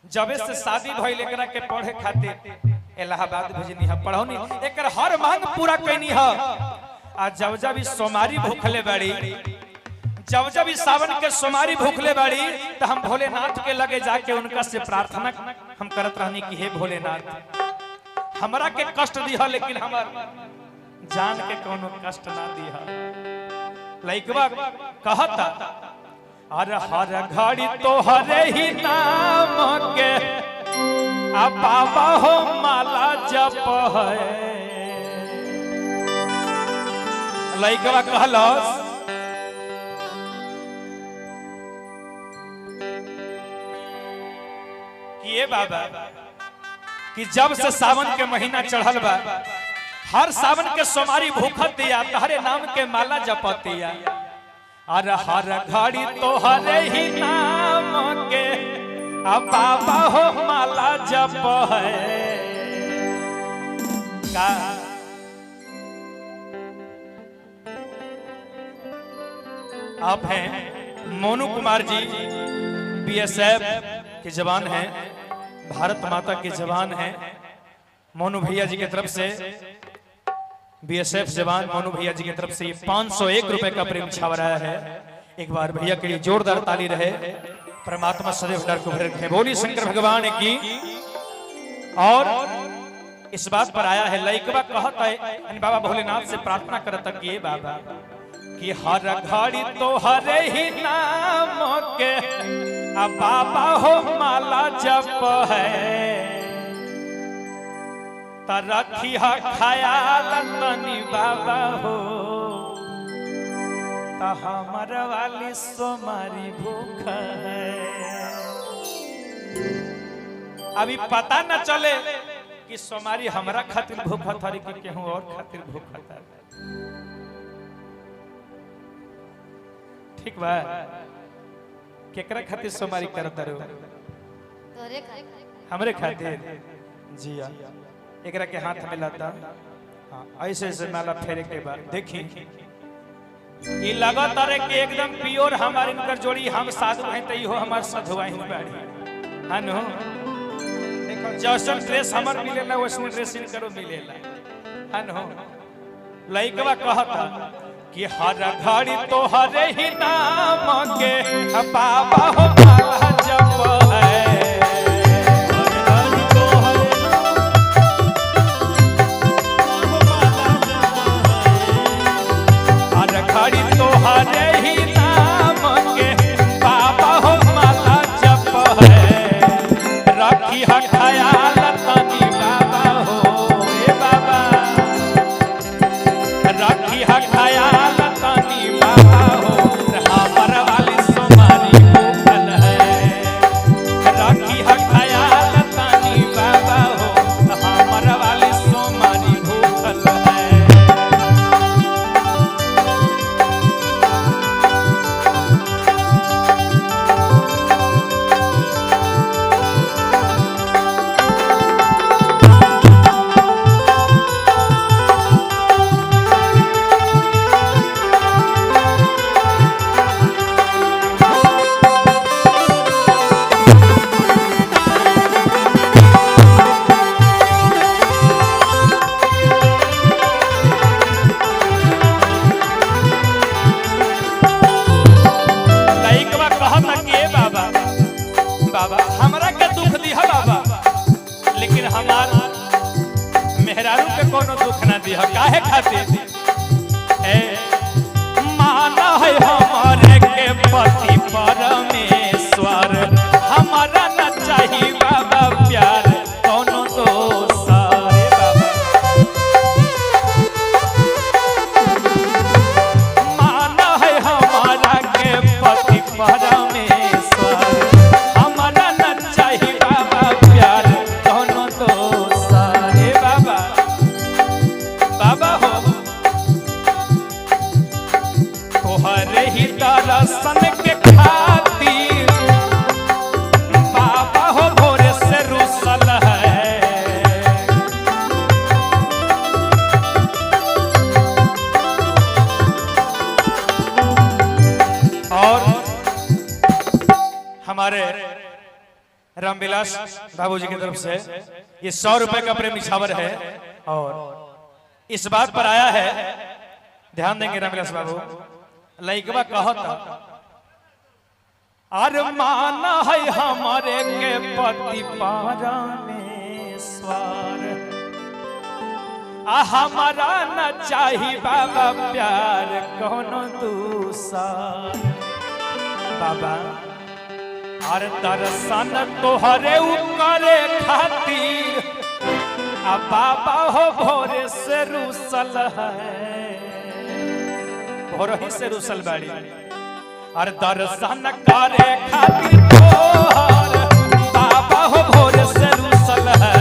जबे से शादी भइल एकरा के पढ़े खातिर इलाहाबाद भेजनी है, पढ़ौनी, एकर हर मांग पूरा कैनी है। आ जब जब ई सोमारी भूखले बाड़ी, जब जब ई सावन के सोमारी भूखले बाड़ी, तो हम भोलेनाथ के लगे जाके उनका से प्रार्थना हम करत रहनी कि हे भोलेनाथ, हमरा के कष्ट दिह लेकिन हमर जान के कोनो कष्ट ना दिह। लइकवा कहता अरे हर घड़ी तोहरे ही नाम के आ बाबा हो माला जप है। लइकवा कहलस कि ये बाबा कि जब से सावन के महीना चढ़ल बा, हर सावन के सोमारी भूखत दिया, तहरे नाम के माला जपतिया। अरे हर घड़ी तोहरे ही नाम के आ बाबा हो माला जप है। का आप हैं मोनू कुमार जी, बीएसएफ के जवान हैं, भारत माता के जवान हैं। मोनू भैया जी की तरफ से, बीएसएफ जवान मोनू भैया जी की तरफ से ये 501 रुपए का प्रेम छाव रहा है। एक बार भैया के लिए जोरदार ताली रहे। परमात्मा सदैव डर को भरे रखे। बोली शंकर भगवान की। और इस बात पर आया है, लइकवा कहता है यानी बाबा भोलेनाथ से प्रार्थना करता कि ये बाबा कि हर घड़ी तोहरे ही नाम के आ बाबा हो माला जप है, रखी ख्याल तनी बाबा हो, त हमर वाली सोमारी भूख है। अभी पता न चले कि सोमारी हमरा खातिर भूखत हरी कि केहू और खातिर भूखत है। ठीक बा, केकरा खातिर सोमारी करत रहो? तोरे खातिर। हमरे खातिर? जी हाँ। एकरा के हाथ में लाता, हाँ, ऐसे ऐसे माला फेरे के बाद देखी ई लगत अरे कि एकदम प्योर हमार इनकर जोड़ी, हम साधु हैं तो इहो हमार साधुआ ही बाड़ी। हाँ नो, जैसन ड्रेस हमर मिलेला वैसन ड्रेस इनकरो मिलेला। हाँ नो, लइकवा कहता कि हर घड़ी तोहरे ही नाम के बाबा हो माला जप है। हर घड़ी तोहरे ही नाम के बाबा हो माला जप है, रखी ख्याल तनी बाबा हो, ए बाबा रखी ख्याल तनी बाबा हो, हमर वाली सोमारी भूखल है। रखी ख्याल तनी बाबा हो, हमर वाली सोमारी भूखल है। लइकवा कहता कि ए बाबा, बाबा हमरा के दुख दिह बाबा, लेकिन हमार मेहरारू के कोनो दुख ना दिह। काहे खातिर? ए माना है हमारे के पति परमेश्वर, हमारा ना चाही बाबा प्यार कोनो दोसर। ए बाबा माना है हमारा के पति परमेश्वर, हमारा न चाही बाबा प्यार कोनो दोसर। ए बाबा, बाबा हो रामविलास बाबूजी की तरफ से ये 100 रुपए का प्रेम निछावर है और इस बात पर आया है, ध्यान देंगे रामविलास बाबू। लइकवा कहता अरमान है हमारे के पति परमेश्वर, आ हमारा न चाही बाबा प्यार कोनो दूसर। बाबा अरे दर्शन तोहरे करे खातिर आ बाबा हो भोरे से रूसल है, भोर ही से रूसल बाड़ी। अरे दर्शन करे खातिर तोहर बाबा हो भोर से रूसल है।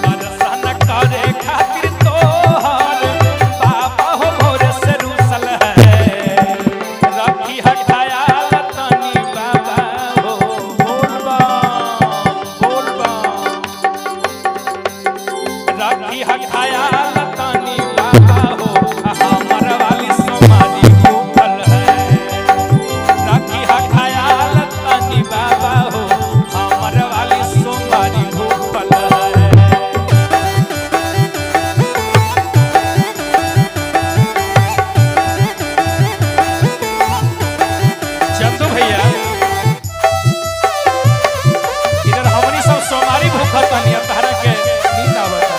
दर्शन करे खातिर तोहर बाबा हो भोर से रूसल है। रखी हटाया तनी बाबा हो बोल बम बोल बम, राखी हटाया तनी बाबा हो हमर वाली सोमारी भूखल है। राखी हटाया तनी बाबा हो हमर वाली सोमारी भूखल है। चंदू भैया इधर हमनी सब सोमारी भूखल तनी तहरा के नींद आवता।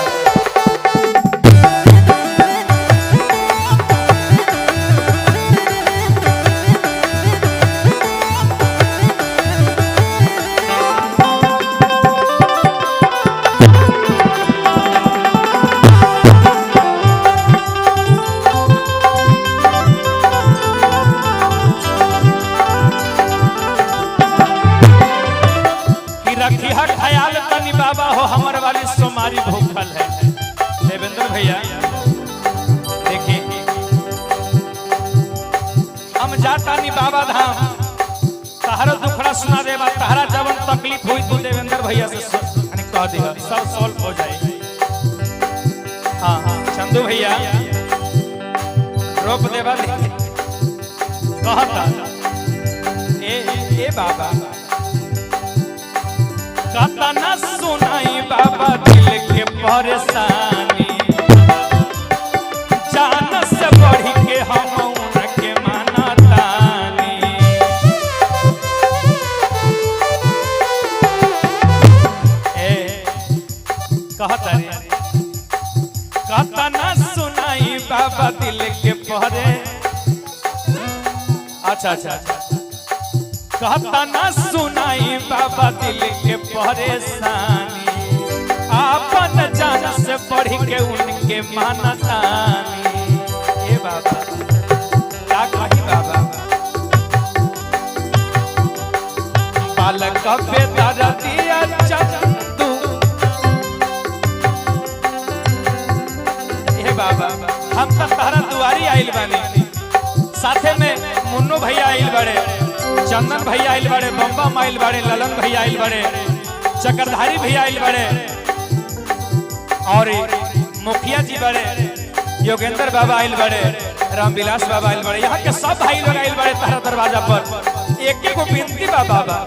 कि रखी हर ख्याल तनी बाबा हो हमर वाली सोमारी भूखल है। देवेंद्र भैया देखिए हम जाता नी बाबा धाम, तहरा दुखड़ा सुना देवा, तहरा जवन तकलीफ हुई तो देवेंद्र भैया से यानी कह दिया सब सॉल्व हो जाए। हाँ हाँ चंदू भैया रोप देवा कहता ए ए बाबा कतना सुनाई बाबा दिल के परेशानी, जान से बढ़ के हम उनके मानतानी। ए कहता रे कतना सुनाई बाबा दिल के परे, अच्छा अच्छा अच्छा, कहता ना सुनाई बाबा दिल के परेशानी, आपन जान से बढ़ के उनके मानतानी। ए बाबा क्या कही बाबा, बालक बेदरदिया चंदू, ए बाबा हम तो तहरा दुआरी आइल बानी, साथे में मुन्नू भैया आइल बड़े, चंदन भैया आइल बड़े, बम्बा आइल बड़े, ललन भैया आइल बड़े, चक्रधारी भैया आइल बड़े और मुखिया जी बड़े, योगेंद्र बाबा आइल बड़े, रामविलास बाबा आइल बड़े, यहाँ के सब भाई लोग आइल बड़े तारा दरवाजा पर। एक एक विनती बा बाबा,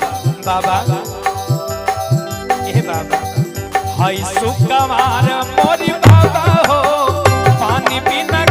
बाबा ए बाबा हई सुकवार मोरी बाबा हो पानी बिना